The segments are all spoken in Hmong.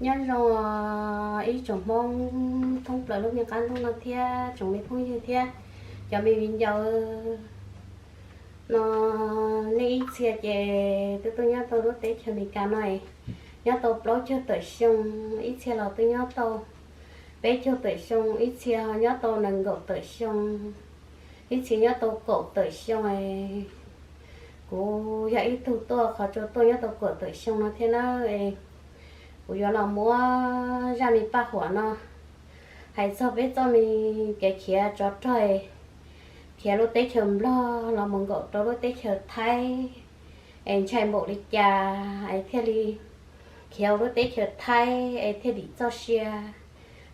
Nyob zoo ib tsoom Hmoob thoob plaws lub me qab ntuj no thiab tsoom me phooj ywg thiab cov me viv ncaus no, nej ib txhia ces twb tuaj nyob tau lub teb chaws Amelikas no, nyob tau plaub caug tawm xyoo, ib txhia los twb nyob tau peb caug tawm xyoo, ib txhia nyob tau nees nkaum tawm xyoo, ib txhia nyob tau kaum tawm xyoo. Kuv yog ib tug tuaj qhov tsua tuaj nyob tau kaum tawm xyoo no thiab na. Kuv yuav los muab zaj me paj huam no hais txog peb txoj me kev khiav tsov rog, khiav lub teb chaws Nplog los mus nkaum rau lub teb chaws Thaib, es ntshai npaum li cas es thiaj li khiav lub teb chaws Thaib es thiaj dim txoj sia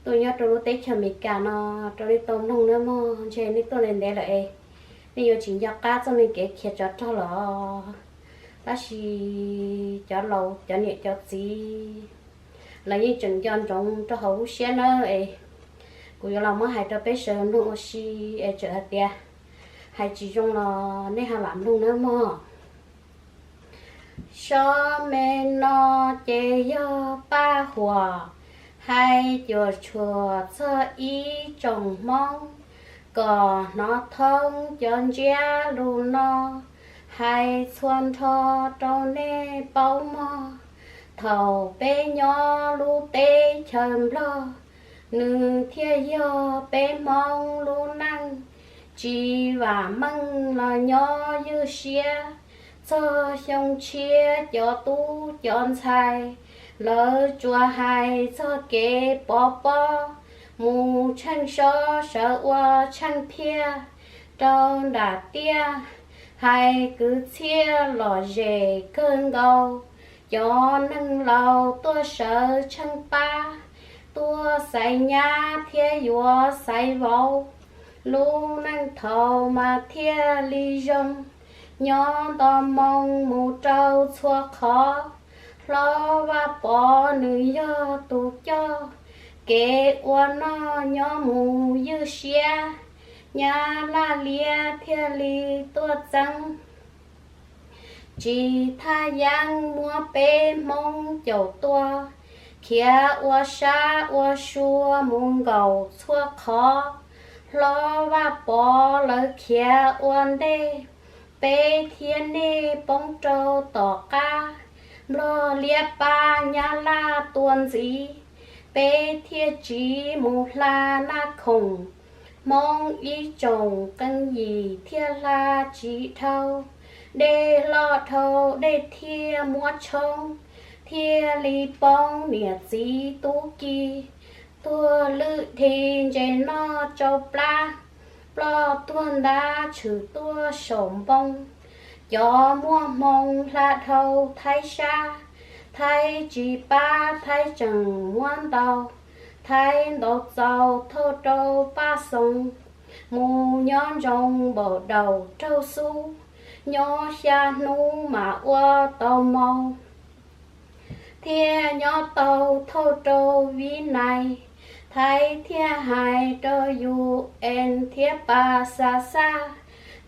tuaj nyob rau lub teb chaws Amelikas no rau nej tau mloog nawb mog. Ntshe nej tuaj ntev ntev lawm es nej yuav tsis nco qab txoj me kev khiav tsov rog los, tab sis cov laus cov niam cov txiv lawv yeej tseem nco ntsoov rau hauv lub siab nawb es kuv yuav los muab hais rau peb sawv mloog ua si es txawm hais tias hais tsis zoo los nej ho lam mloog nawb mog. Sob me no ces yog paj huam hais cuam tshuam txog ib tsoom Hmoob kom hnov thoob cov ntsiab lus no hais txhua nrho rau nej paub mog. Thaum peb nyob lub teb chaws Nplog, nws thiaj yog peb Hmoob lub neej, tsis vam meej los nyob ywj siab. Txog xyoo tshiab cov tub cov ntxhais, lawv tsuas hais txog kev pov pob, mus tsheej sob sawv ua tsheej phiaj rau nram tiaj, hais kwv txhiaj lom zem kawg nkaus. Cov neeg laus tuaj sawv tsheej pab, tuaj xaiv nyab thiab yuav xaiv vauv, lub neej thaum mas thiaj li zoo. Nyob nto moo mus rau txhua qhov, Hlob Vaj Pov nws yog tus coj, kev ua noj nyob mus ywj siab, nyab laj liab thiaj li tuaj txeeb. Tsis thaj yeeb muab peb Hmoob caum tua, khiav ua sab ua sua mus nkaum txhua qhov. Hlob Vaj Pov lawv khiav ua ntej, peb thiab nej poob rau tom qab. Nplog liab pab nyab laj tua ntxiv, peb thiaj tsiv mus hla Naj Khoom. Hmoob ib tsoom qee yim thiaj hla tsis dhau, dej loj dhau dej thiaj muab tshoob, thiaj li poob niam txiv tub ki. Tuag lwj dhi ntses noj tsau plab, ploj tuag ntab tshwm tuaj saum npoo. Cov muaj hmoo hla dhau Thaib sab, Thaib tsis pab Thaib tseem muab ntaus, Thaib ntaus txaus thauj rau Paj Xoos, mus nyob ntsoov npaum daus raug xub, nyob xya hnub mam ua tau moo. Thiaj nyob tau thauj rau Vib Nais, Thaib thiaj hais rau U N thiab Pas Xas Xaj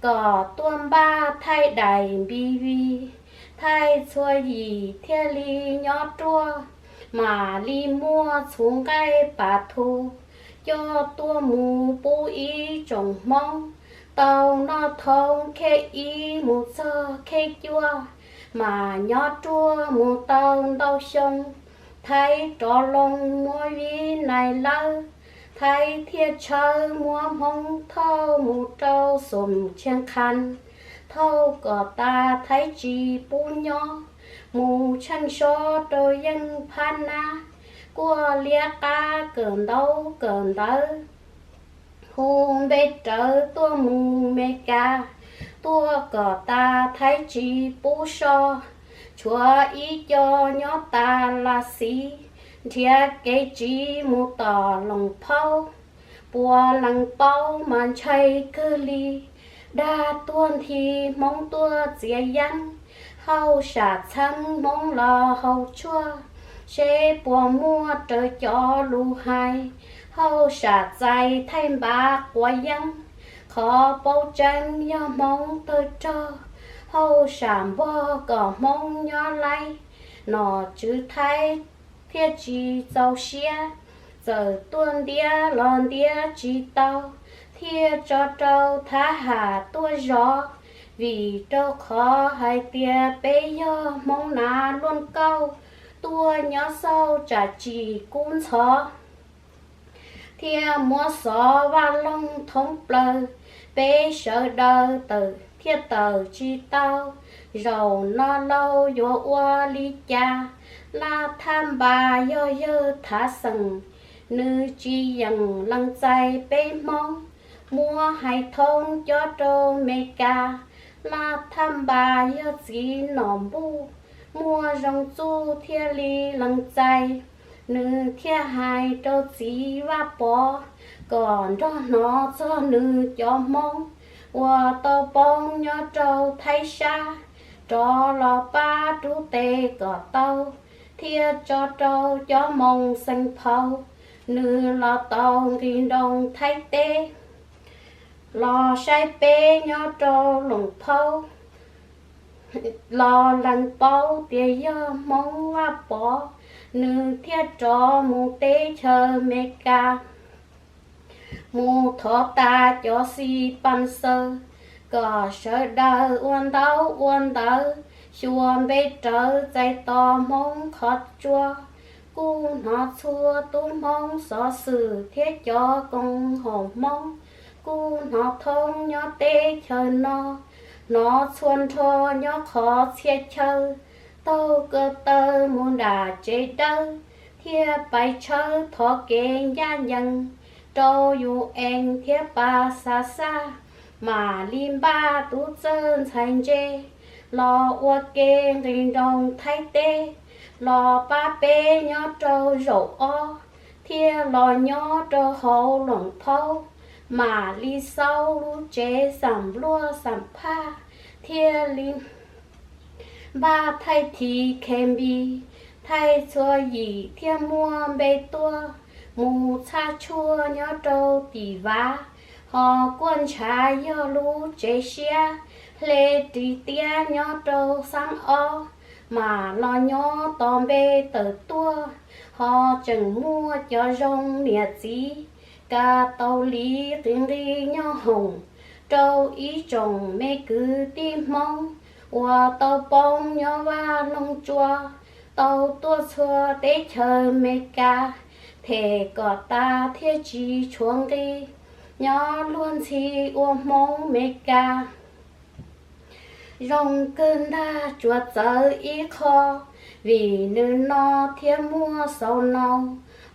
kom tuaj npaj thaij daim B V, thaij txhua yim thiaj li nyob ruaj, mam li muaj txhuv nqaij pas thu coj tuaj mus pub ib tsoom Hmoob tau noj thoob khej ib mus txog khej cuaj, mas nyob ruaj mus tau ntau xyoo. Thaib rov loo muab Vib Nais lawb, Thaib thiaj tshawb muab Hmoob thauj mus rau Xoom Tshiab Qhas, thauj kom tas Thaib tsis pub nyob, mus tsheej sob rau Yeej Phab Nab, kuaj liab qab kawm ntaub kawm ntawv, hu npe rawv tuaj mus Mes Kas, tuaj kom tas Thaib tsis pub so, tshuav ib co nyob tas Las Xiv, nrhiav kev tsiv mus tom Loos Phaub. Puas lees paub mas ntshai kawg li, dag tuag nthi Hmoob tuaj txiav yeeb, hauj sam txheeb Hmoob los haus tshuaj, seb puas muaj raws cov lus hais, hauj sam txais thaij npav quav yeeb, qhov paub tseeb yog Hmoob tawg rog, hauj sam npog kom Hmoob nyob laib, nom tswv Thaib thiaj tsis txaus siab, txawm tuaj ntiab los ntiab tsis tau, thiaj tso rau thab ham tuaj zov. Vim rau qhov hais tias peb yog Hmoob Nav Luaj Kauj, tuaj nyob xauj tsam tsim kub ntxhov, thiaj muab xov vaj loog thoob plaws, peb sawv daws tawm thiaj tawm tsis tau. Zaum no lauj yuav ua li cas, laj thaj npas yog yawg Thav Xeem, nws tsis yeem lees txais peb Hmoob, muab hais thoob cob rau Mes Kas. Laj thaj npas yog txiv Nom Npuj, muaj zoo txuj thiaj li lees txais. Nws thiaj hais rau txiv Vaj Pov kom nrog hnov txog nws cov Hmoob uas tau poob nyob rau Thaib Sab, rov los pab rub tes kom tau, thiaj tso rau cov Moos Xeem Phau, nws los tau nqis nroos Thaib teb, los saib peb nyob rau Loos Phaub, los lees paub tias yog Hmoob Vaj Pov, nws thiaj rov mus teb chaws Mes Kas, mus thov tas cov xi pas xaws kom sawv daws ua ntaub ua ntawv, xyuas npe rawv txais tos Hmoob qhov tsua. Kuj hnov txhua tub Hmoob xov xwm thiab cov koom haum Hmoob, kuj hnov thoob nyob teb chaws no, hnov txhua nrho nyob qhov txhia chaw, taug ko taw mus nram tsev dawb, thiaj pais tshawb thov kev ncaj ncees rau yus ees thiab pas xav xaj, mam li npaj tub txawj ntxhais ntse los ua ke nqis nroos Thaib teb, los pab peb nyob rau zaum ob, thiaj los nyob rau hauv Loos Phaub, mam li xauj lub tsev xam luaj xam phaj, thiaj li npaj thaij thiv khe npis, thaij txhua yim thiaj muaj npe tuaj, mus txhaj tshuaj nyob rau tim Vav, ho kuaj ntshav yog lub tsev siab, hle ris tiab nyob rau xab ob, mam los nyob tos npe tawm tuaj, ho tseem muaj cov zoo niam txiv, kav tau li qiv nqi nyob hoom, rau ib tsoom me kwv tij Hmoob, uas tau poob nyob vaj loog tsua, tau tuaj txhua teb chaws Mes Kas, them kom tas thiaj tsis tshuav nqi, nyob luag ntxhi ua Hmoob Mes Kas. Zoo kawg ntag tsuas txawv ib qho, vim nws no thiab muaj xaus no,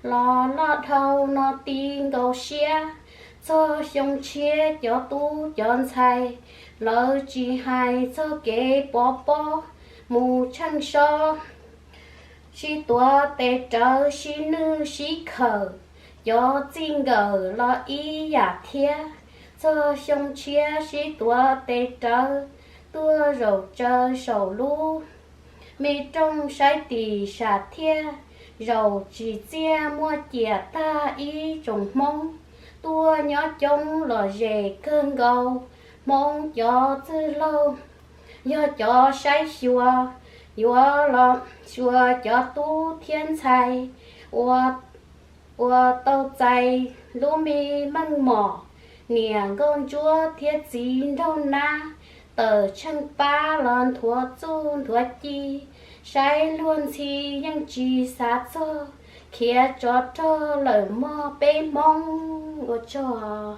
los loj dhau no ti nkaus siab, txog xyoo tshiab cov tub cov ntxhais, lawv tsis hais txog kev pov pob, mus tsheej sob, sib tuav tes rawv sib nwj sib khawm, cov txij nkawm los ib yam thiab, txog xyoo tshiab sib tuav tes rawv, tuaj zaum tsaws saum lub me rooj saib tim sam thiaj, zaum tsim txiaj muaj ciam tag ib tsoom Hmoob, tuaj nyob coob lom zem kawg nkaus, Hmoob cov txwj laug, yog cov saib xyuas, yuav los xyuas cov tub thiab ntxhais, ua, ua tau txais lub me meej mom, niam nkauj ntsuab thiab txiv nraug nab, tawm tsheej pab los nthuav txuj nthuav ci, saib luag ntxhi yeej tsis xav txog, khiav tsov rog lawm mog peb Hmoob ua tsaug.